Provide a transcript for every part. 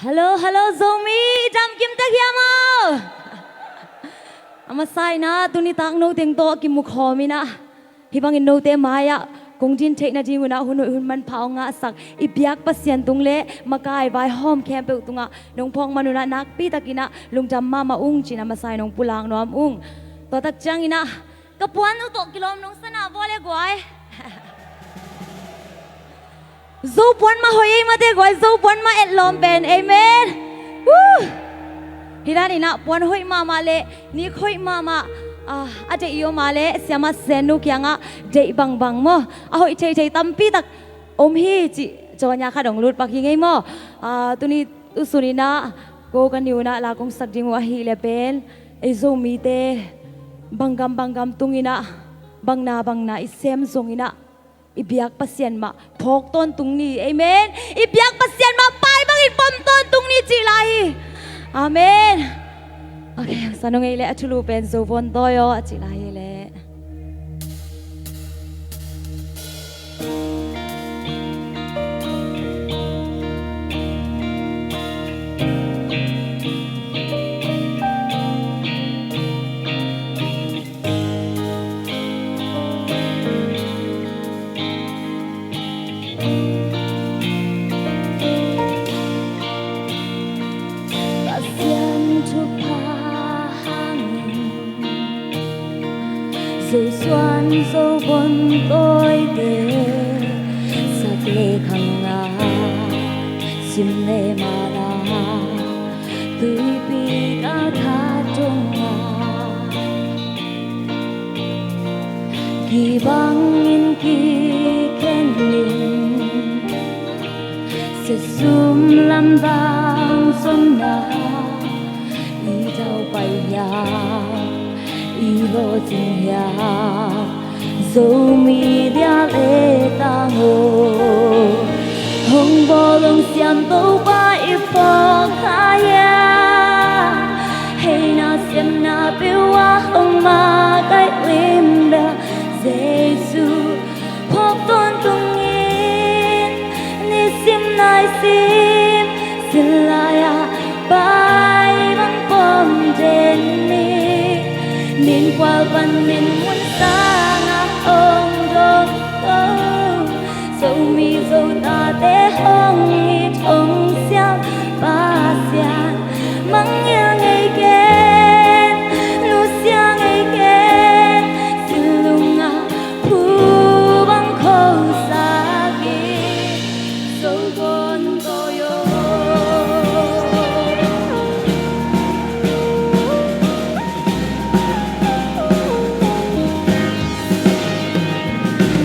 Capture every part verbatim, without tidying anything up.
Hello, hello, Zomi, dam kim tak hiam aw? A masa in ah, tuni tak no teng tawh kimu khawm in ah, hih bangin note mai-ah kong din theih nading un ah hun hoih hun manpha hong ngahsak i biak Pasian tung le makai vaihawm khempeuh tungah nong phawk man un ah nakpi takin ah lungdam mahmah ung ci-in a masa in hong pulak nuam ung. Tua tak ciangin ah ka puan uh tawh kilawm nong sa na vua le guai. Zo puan mah hoih ei mate guai, Zo puan mah etlawm pen. Amen. Woo! Hih dan in ah puan hoih mahmah le nik hoih mahmah, ah, a deih i om a le siama Sennu kiangah deih bangbang maw, a hoih theithei tampi tak om hi cih cawnya khat hong lut pak hi ngei maw. Ah, tuni tusun in ah ko ka ni un ah la kong sak ding uh ahih leh pen ei Zomite bang gam bang gam tung in ah, bang na bang na i sem zong in ah, i biak Pasian mah phawk tawntung ni. Amen. I biak Pasian mah pai bangin pom tawntung ni cih lai hi. Amen. Ok, sa nung ei le a thulu pen Zo vawn tawi aw a cih lai hi le. Pasian thupha hangin Zo suan Zo vawn tawite sak le khang a, sim le man a, tuipi ka khat dong a, kibangin kikhen in, siasum lam bang zonna, i daupai hiam, i lawhcing hiam, Zomi liang le tang aw. Hong bawl hong siam Topa i phawk kha hiam, hei nasepna peuh ah hong makaih lim bel, Jesu phawk tawntung in, nisim naisim sin lai-ah pai bang pom den ni. Nin khual pan nin mun sangah hong dong ko, Zomi Zo tate hong it hong siam Pasian mangngilh ngei ken, nusia ngei ken, silung ah phu bang khosak in, Zo vawn tawi aw.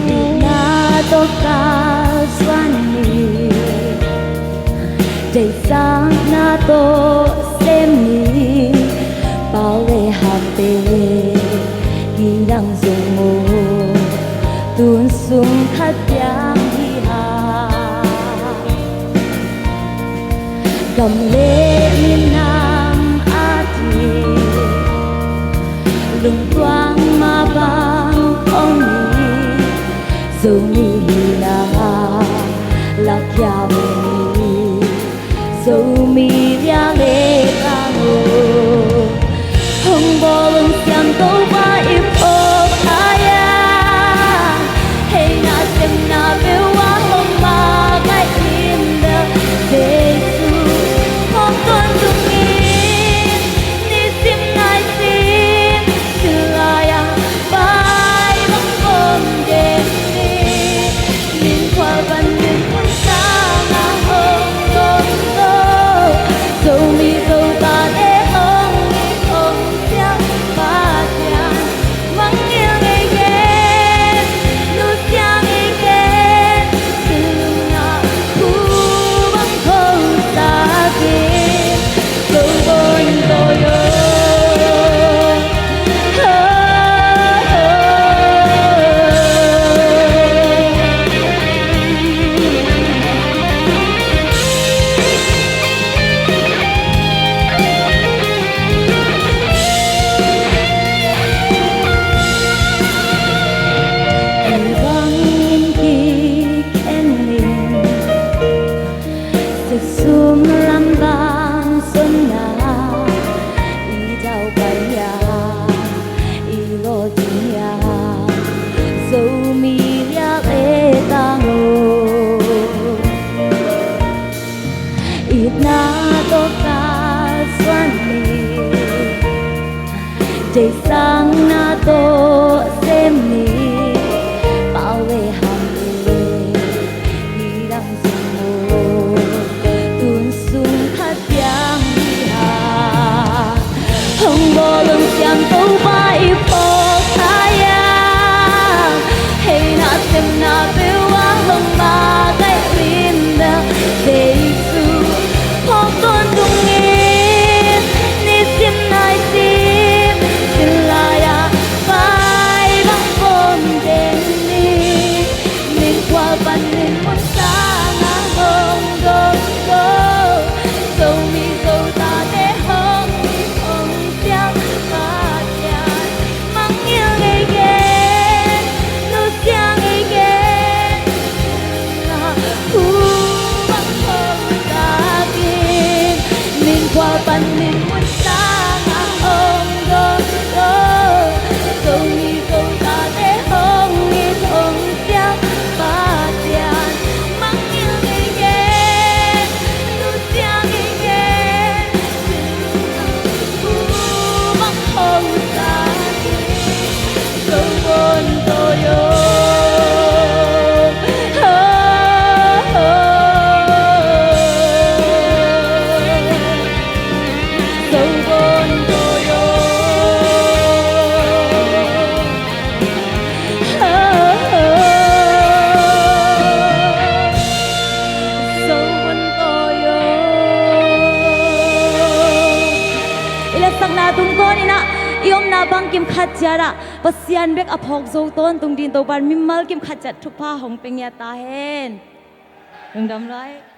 Itna tawh kalsuan ni, deihsakna tawh sem ni, pau le hakte kidang zong maw, tun sung khat piang hi hang. Gam le minam a ding lungtuang mah bang khawng hi, Zomi hihna lakhia uh hi. Zomi liang le tang aw. Hong bawl hong siam Topa i phawk kha hiam, hei nasepna peuh ah hong makaih lim bel, Jesu phawk tawntung in, nisim naisim sin lai-ah pai bang pom den ni. Nin khual pan nin mun sangah hong dong ko, Zomi Deihsakna tawh sem ni, pau le ham ni, nidang zong mu, tun sung khat piang hi hang. Hong bawl hong siam Topa i phawk thei a, heihna sepna peuh ah hong makaih in bel, Jesu phawk tawntungin, nisim naisim sin lai-ah pai bang pawm den ni. Mingkhual panin mun sangah hong dong ko, Zomi Zotate hong it hong siam Pasian mangngilh ngei gen, nusia ngei gen. Khu bang hong takin, mingkhual panin mun sangah hong dong ko, Zomi Zotate hong it hong siam Pasian mangngilh ngei gen, nusia ngei gen. Khu bang hong takin, Zo vun tawi o. Zo vun tawi o. Zo vun tawi o. I latsakna tungtawnin ah, i omna bangkim khat ciat ah Pasian bek a phawk zo tawntung dingin Topa'n mimal kim khat ciat thupha hong pia ngiat ta hen. Lungdam lai.